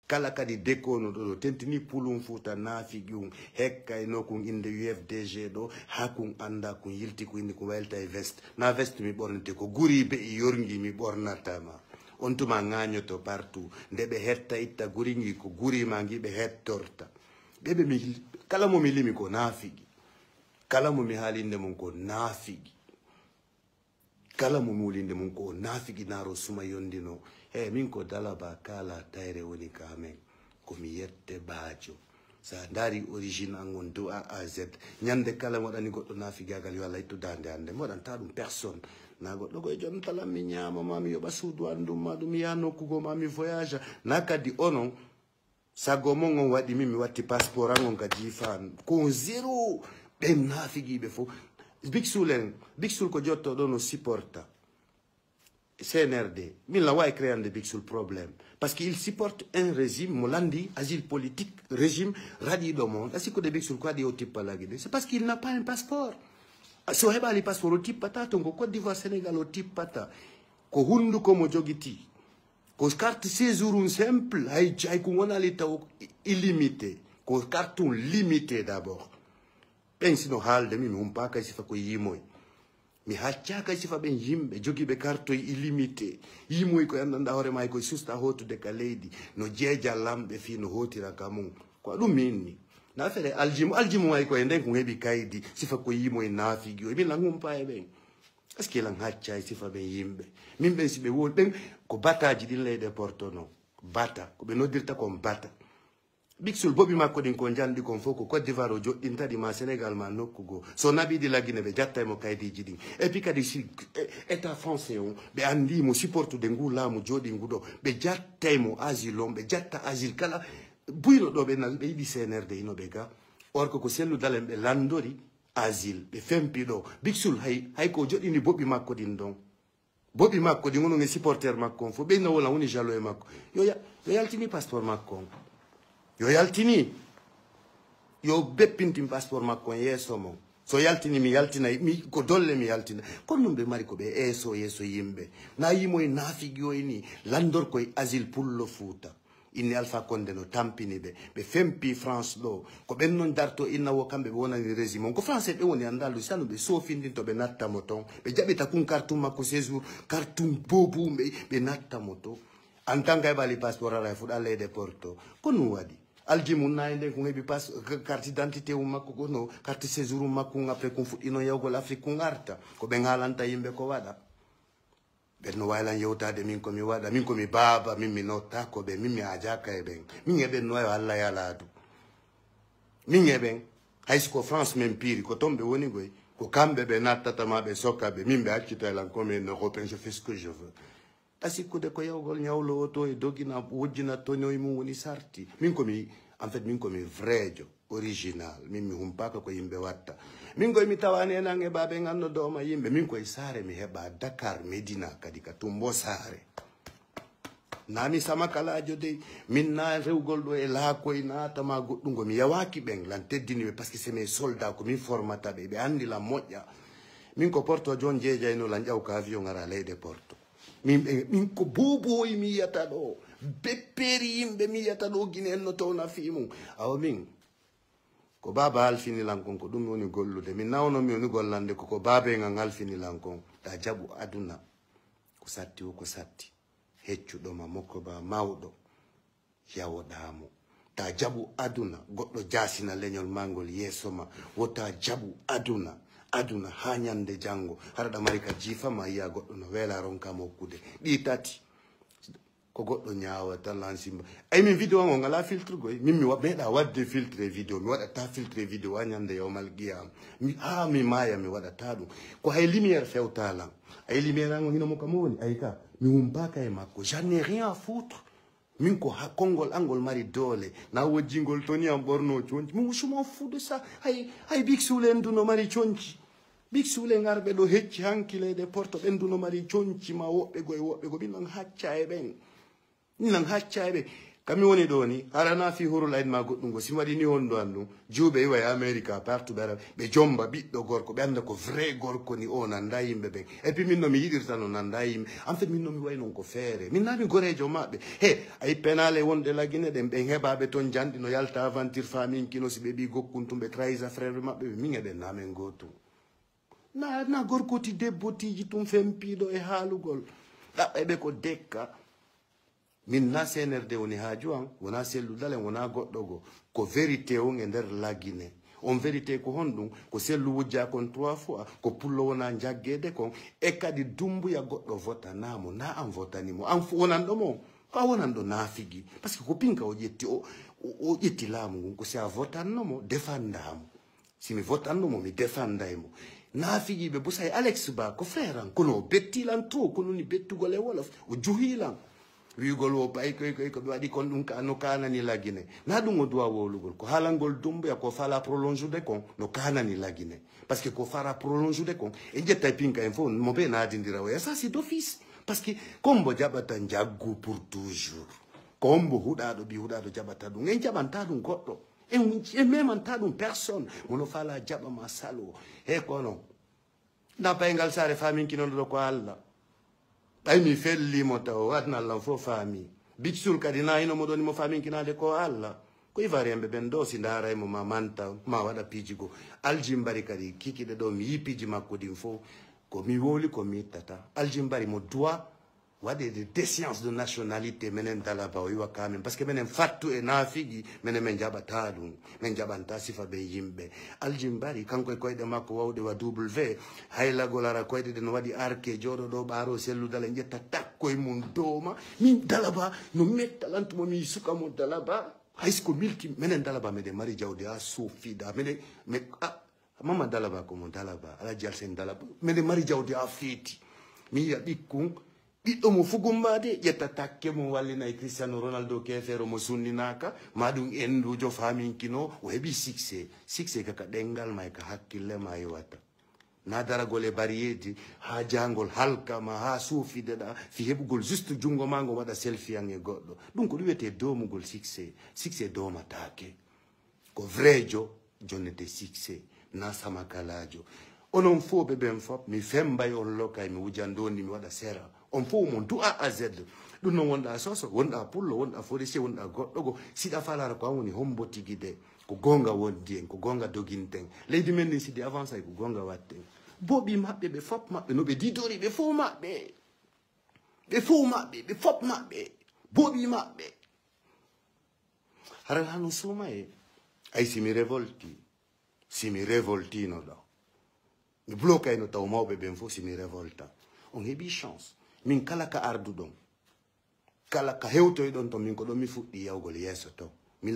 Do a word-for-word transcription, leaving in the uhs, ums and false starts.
Kala kadi dekono ɗo ɗo tentini pulum futa naafigi un, hekkayno kun inde U F D G ɗo, ha kun anda kun yilti kun indi kun waylta e veste. Na veste mi ɓornete, ko guri be i yorgi mi ɓornatama. On tuma ŋañoto partout. Nde ɓe hetta itta guri ngi, ko guri ma ngi ɓe hettorta. Ɓe ɓe mi, kala mo mi limi ko naafigi. Kala mo mi haalinde mun ko naafigi. Kala mo muulinde mun ko o naafigi naaro suma yondino. He, min ko Dalaba kala tayre woni ka men. Ko mi yette baajo. Sa ndaari origine an on dow A à Z. Ñande kala mi waɗani goɗɗo naafigagal yo Allah ittu daande hande. Mi waɗanta ɗum personne. Na goɗɗo ko e jontalam mi ñaama ma mi yoɓa suudu an ɗum ma ɗum ya nokkugo ma mi voyage. Na kadi onon. Sago mon on waɗi min mi watti passeport an on ka jiifan. Ko on zéro. Ɓen naafigiiɓe fof. Big Soul en, Big Soul ko jotto ɗo no supporta C N R D. Min la wawi créande Big Soul problème. Parce qu'il supporte un régime mo landi asile politique, régime raɗiɗo mo. A sikkude Big Soul ko waɗi o tippa lagi de. C'est parce qu'il n'a pas un passeport. So heɓali passeport o tippata ton ko Côte d'Ivoire, Sénégal o tippata. Ko hunduko mo jogiti. Ko carte séjour un simple, hay, hay ko wonali taw illimité. Ko carte un limité d'abord. Ɓen sino haalde mi, mi humpaka sifa ko yimoy. Mi haccaka sifa ɓen yimɓe jogiiɓe carte illimité. Yimoy ko anndanɗa hoore ma ko susta hotude ka leydi. No jeeja lamɓe fii no hotira ka mum. Ko ɗum mi inni. Na fere aljimu, aljimu may ko e nden ko heɓi kaydi. Sifa ko yimoy naafigi o. Min lan humpa e ɓen. Est-ce que lan hacca e sifa ɓen yimɓe? Min ɓen si ɓe woni ɓen ko bataji ɗin leyɗe portono. Bata. Ko ɓe noddirta kon bata. Big Soul boɓi makko ɗin ko janɗi kon fof ko Côte d'Ivoire o joɗɗinta ɗi ma Sénégal ma nokku goo. So naɓi ɗi lagine ɓe jattay mo kaydiji ɗin. Et puis kadi si e- état français on ɓe andi mo supportude ngu laamu joɗingu ɗo ɓe jattay mo asile on ɓe jatta asile kala buyno ɗo ɓe na- ɓe yiɗi C N R D ino ɓe ga. Or que ko sellu dalen ɓe landori asile ɓe fempi ɗo. Big Soul hay hay ko joɗɗini boɓi makko ɗin ɗon. Boɓi makko ɗi gono e supporter makko on fof ɓeyna wona woni jalo e makko. Yo ya- yo yaltini passeport makko on. Yo yaltini. Yo beppintin passeport makko on yeeso mon. So yaltini mi yaltinay mi ko dolle mi yaltina. Kono ɗum ɓe mari ko ɓe yeeso yeeso yimɓe. Na yimo e naafigi o e ni landor koye asile pullo fuuta. Inni Alpha Condé no tampini ɓe. Ɓe fempi France ɗo. Ko ɓen non darto inna wo kamɓe ɓe wonani régime on. Ko français ɓe woni annda lu sanu ɓe sofindinto ɓe natta mo ton. Ɓe jaɓita kun carte makko séjour, carte bobu ɓe ɓe natta mo to. En tant que bali passeport ara e fuɗa leyɗe porto. Ko ɗum waɗi. Alji mum na e nden ko heɓi pas carte d'identité mum makko ko no carte séjour mum makko après kun fuɗɗino yawgol Afrique kun arta. Ko ɓe ngalanta yimɓe ko waɗa. Ɓen no wawi lan yewtade min ko mi waɗa min ko mi baaba min mi nottako ɓe min mi ajaka e ɓen. Min e ɓen no wawi Allah yaladu. Min e ɓen. Haysi ko France min piiri ko ton ɓe woni goy. Ko kamɓe ɓe nattata ma ɓe sokka ɓe min ɓe accita e lan comme un européen je fais ce que je veux. A sikkude ko yawgol ñawlo o to e dogina wojjina toñoy mum woni sarti. Min ko mi en fait min ko mi vraiejo. Original min mi humpaka ko yimɓe watta. Min koye mi tawani en an e baben an no dooma yimɓe min koye saare mi heɓa Dakar Medina kadi ka tumbo saare. Na mi sama kalajo dey. Min na rewgol ɗo e laakoy naatama goɗɗungo mi yawaki ɓen lan teddini ɓe parce que c'est mes soldats ko min formata ɓe ɓe andi lan moƴƴa. Min ko porto jon jeejayno lan ƴaw ka avion ara leyɗe porto. Min ɓe min ko boboyi mi yiyata ɗo. Bepperi yimɓe mi yiyata ɗo gine en no towna fii mum. Awa min ko baaba halfini lan kon ko ɗum woni gollude min nawno mi woni gollande ko ko baaba en an halfini lan kon. Ta jaɓu aduna ko satti o ko satti. Heccuɗo ma mokko ba mawɗo. Yawoɗamo. Ta jaɓu aduna goɗɗo jasina leñol mangol yeeso ma. Wota jaɓu aduna. Aduna ha ñande jango hara ɗa mari ka jiifa ma yiya goɗɗo no weela ronka mokkude. Ɗi tati. Ko goɗɗo ñaawata lansimba. Ay min vidéo ngo ngala filtre goy min mi meeɗa wadde filtre vidéo mi waɗata filtre vidéo a ñande yawmal qiyam. Mi ha mi maaya mi waɗata ɗum. Ko hay lumière fewta lan. Ay lumière ango hino mo kamo woni ay ka mi wumbaka e makko j'en ai rien à foutre. Min ko ha konngol angol mari doole na wojjingol toni am ɓorno conci mi je m'en fous de ça. Hay hay big soul en du no mari conci. Big soul en arɓe ɗo hecci hanki leyɗe porto ɓen du no mari conci ma woɓɓe go e woɓɓe go min nan hacca e ɓen. Min nan hacca e ɓe. Kami woni ɗo ni, hara na fi hurul ain ma goɗɗum go, si mi waɗi ni hondu an ɗum, juuɓe iwa e America, partout ɓe ara, ɓe jomba ɓiɗɗo gorko, ɓe anda ko vrai gorko ni, o nanda yimɓe ɓen. Et puis min no mi yiɗirta no nanda yimɓe. En fait, min no mi way non ko feere. Min na mi gorejo maɓɓe. He, ay penale wonde lagine ɗen, ɓen heɓaɓe ton janɗi no yalta aventure famille kino, si ɓe ɓi gokkun tum ɓe trahisa frère maɓɓe, min e ɓen na men gotum. Na, na gorkoti debbotiji tum fempiɗo e haalugol. Ɗaɓɓay ɓe ko dekka. Min na C N R D woni haaju an, wona Sellu Dalen, wona goɗɗo go. Ko vérité on e nder lagine. On vérité ko honɗum? Ko Sellu wujja kon trois fois, ko pullo wona jaggede kon, e kadi Dumbuya goɗɗo votanamo, na an votanimo. An fu wonanɗo mo, ko a wonanɗo nafigi. Parce que ko pinka o ƴetti, o, o, o ƴetti laamu ngun, ko si a votanno mo, defanda mo. Si mi votanno mo, mi defanday mo. Naafigiiɓe busay Alex Ba, ko frère an, kono o betti lan trop, kono ni bettugol e wolof, o juhi lan. Wi'ugol o pay koy, koy, ko mi waɗi kon ɗum ka, no kanani lagine. Na ɗum o duwa wowlugol, ko haalangol Dumbuya, ko fala prolonge de kon, no kanani lagine. Parce que ko fara prolonge de kon, e ƴetta e pinka en fof, mo be naadindira o, e ça c'est d'office. Parce que kombo jaɓata njaggu pour toujours. Kombo huɗaɗo, ɓi huɗaɗo jaɓata ɗum, en jaɓanta ɗum goɗɗo. En, en memanta ɗum personne. Mono fala jaɓa ma salo. He kono. Na payngal saare faminki noon ɗo ko Allah. Ɓay mi felli mo taw, adna Allah fof faami. Bicsul kadi na ino mo ɗon mo faminkinaade ko Allah. Ko Ivoirien ɓe ɓen ɗo si ndaaray mo ma manta, ma waɗa piiji go. Aljimbari kadi kikiɗe ɗo mi yi piiji makko ɗin fof. Ko mi wowli ko mi ittata. Aljimbari mo duwa waɗeede déchéance de nationalité menen Dalaba o iwa kamen. Parce que menen fattu e naafigi, menen men jaɓata ɗum. Men jaɓanta sifa ɓe yimɓe. Aljimbari, kanko e koyɗe makko wawɗe wa W, haylagol ara koyɗe ɗe no waɗi arke, jooɗo ɗo ɓaaro Sellu Dalen ƴetta takko e mum dooma. Min Dalaba, no metta lan tuma mi suka mo Dalaba. Hay si ko milki, menen Dalaba, meɗen mari jawdi a suufiɗa. Meɗen, me, a, Mama Dalaba ko mo Dalaba, Alaji Alsen Dalaba. Meɗen mari jawdi a feeti. Mi yiya ɓikkun, ɓiɗɗo mo fugumbaade, ƴetta takke mo wallinay Cristiano Ronaldo keefeero mo sunninaaka, ma ɗum endujo faminkino, o heɓi succès. Succès kaka ɗengal ma e ka hakkille ma iwata. Na daragol e bariyeeji, haa jaangol halka ma, haa suufideɗa, fi heɓugol juste junngo ma ngo waɗa selfie an e goɗɗo. Ɗum ko ɗum wiyetee doomugol succès. Succès doomataake. Ko vrai jo, jonnete succès, na samakalaajo. Onon fof ɓe ɓen fof, mi fembay on lokay, mi wujan ɗoni, mi waɗa sera. On fof mo du'a A Z. Ɗum noon wonɗa soso, wonɗa pullo, wonɗa forestier, wonɗa goɗɗo go. Siɗa falara ko an woni hombo tigi de. Ko goonga wondi en, ko goonga doginten. Leydi men ndin sidi avancay ko goonga watten. Booɓi maɓɓe ɓe fof maɓɓe, no ɓe didori ɓe fof maɓɓe. Ɓe fof maɓɓe, ɓe fof maɓɓe. Booɓi maɓɓe. Haran hano suuma e. Ay si mi révolti. Si mi révoltino ɗo. Mi blokayno taw mawɓe ɓen fof si mi révolta. On heɓi chance. Min kala ka arduɗon. Kala ka hewtoyɗon to min ko ɗon mi fuɗɗi yawgol yeeso to. Min